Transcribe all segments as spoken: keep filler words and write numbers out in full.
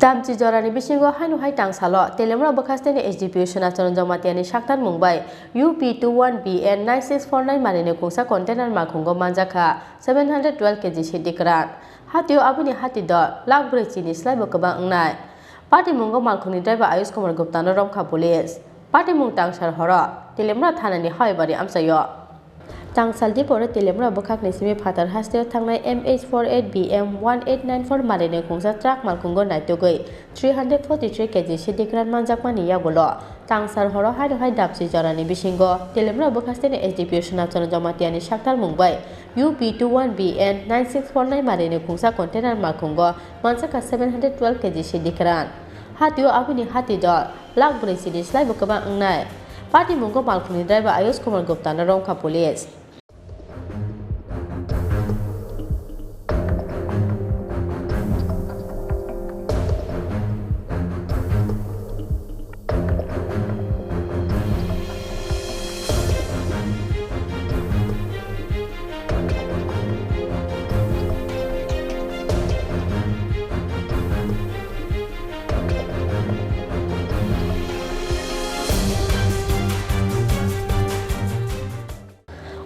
Tamchi jorani bisingo haino hai tangsalo Teliamura bwkhasteni S D P O Sonachon Jamatia ni saktarmung bai U P two one B N nine six four nine mari ni kungsa container malkhungo manjakha seven hundred twelve K G siddi kwran. Hatio aboni hati dol lakh brwi chini slai bo kwbang wngnai. Patimungo malkhungni driver Ayush Kumar Gupta no romkha police. Patimung tangsar horo Teliamura thanani hawai bari amchaio. Tangsal diporo Teliamura bwkhakni simi phatar hasteo thangnai M H four eight B M one eight nine four marini kungsa truck malkhungo naitugwi three hundred forty three K G siddi kwran manjakmani yagulo tangsar horo haino hai dapchi jorani bisingo Teliamura bwkhasteni S D P O Sonachon Jamatia ni saktarmung bai U P two one B N nine six four nine marini kungsa container malkhungo manjakha seven hundred twelve K G siddi kwran. Hatio aboni hati dol lakh brwi chini slai bo kwbang wngnai. Patimungo malkhungni driver Ayush Kumar Gupta no romkha police.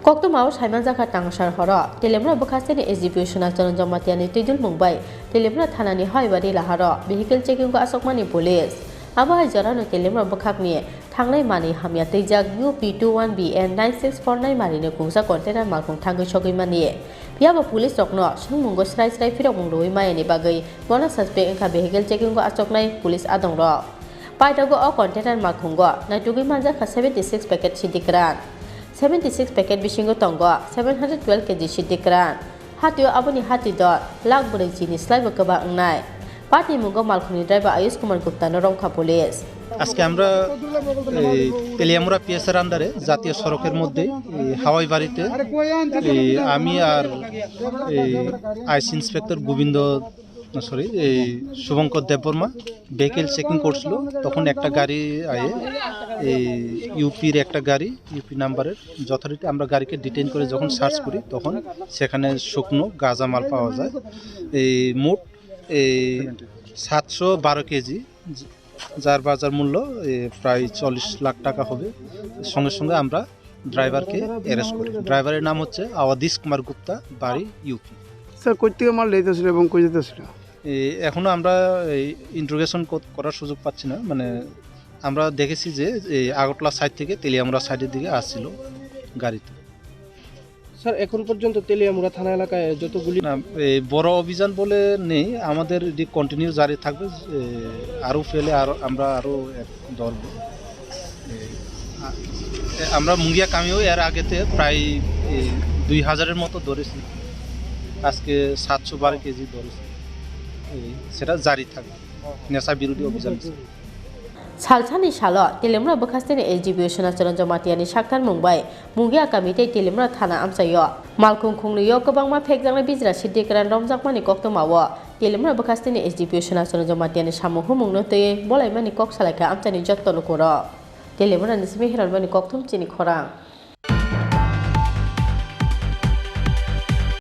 Koktwmao saimanjakha tangsar horo Teliamura bwkhasteni S D P O Sonachon Jamatia ni twidulmung bai Teliamura thanani hawai bari laharo vehicle checking o achukmani police. Abo hai jorano Teliamura bwkhakni thangnai manwi hamya twijak U P two one B N nine six four nine marini kungsa container malkhung thangwi sogwi mani. Phiyaba police rokno swngmungo srai srai phirokmung rwui mayani bagwi bono suspect wngkha vehicle checking o achuknai police adongrok. Paithago o container malkhungo naitugwi manjakha seventy six packet siddi kwran. Seventy six packet bisingo tongo seven hundred twelve K G siddi kwran. Hatio aboni hati dol lakh brwi chini slai bo kwbang wngnai. Patimungo malkhungni driver Ayush Kumar Gupta no romkha police. আজকে আমরা এই তেলিয়ামুড়া পিএসআর আন্ডারে জাতীয় সড়কের মধ্যে এই হাওয়াই বাড়িতে এই আমি আর এই আইসি ইন্সপেক্টর গোবিন্দ, সরি, এই শুভঙ্কর দেববর্মা ভেহিকেল চেকিং করছিল। তখন একটা গাড়ি আয়ে এই ইউপির একটা গাড়ি, ইউপি নাম্বারের, যথারীতি আমরা গাড়িকে ডিটেইন করে যখন সার্চ করি, তখন সেখানে শুকনো গাঁজা মাল পাওয়া যায়। এই মোট এই সাতশো বারো কেজি, যার বাজার মূল্য এ, প্রায় চল্লিশ লাখ টাকা হবে। সঙ্গে সঙ্গে আমরা ড্রাইভারকে অ্যারেস্ট করি। ড্রাইভারের নাম হচ্ছে আওয়াদিস কুমার গুপ্তা, বাড়ি ইউপি। স্যার, কই থেকে মাল নিতেছিল এবং কই যেতেছিল? এ, এখনো আমরা এই ইন্টারোগেশন কর-, করার সুযোগ পাচ্ছি না। মানে, আমরা দেখেছি যে এই আগরতলা সাইড থেকে তেলিয়ামুড়া সাইডের দিকে আসছিল গাড়িতে। স্যার, এখন পর্যন্ত তেলিয়ামুড়া থানা এলাকায় যতগুলি না, এই বড় অভিযান বলে নেই, আমাদের এটি কন্টিনিউ জারি থাকবে। এ, আরও পেলে আরও আমরা আরও এক ধরব। এ, আ-, এ, আমরা মুঙ্গিয়া কামিও এর আগেতে প্রায়, এ, দুই হাজারের মতো ধরেছি, আজকে সাতশো বারো কেজি ধরেছি। এই, সেটা জারি থাকবে, নেশা বিরোধী অভিযান। Salsani salo Teliamura bwkhasteni S D P O Sonachon Jamatia ni saktarmung bai Mungia kami tei Teliamura thana amchaio malkhung khungnwio kwbangma phekjaknai bijra siddi kwran romjakmani koktwmao Teliamura bwkhasteni S D P O Sonachon Jamatia ni samung humungno twiwi bolaimani kok salaikha amchaini jotto lukurok. Teliamura ni simi Hiranmani Kokthum chini khorang.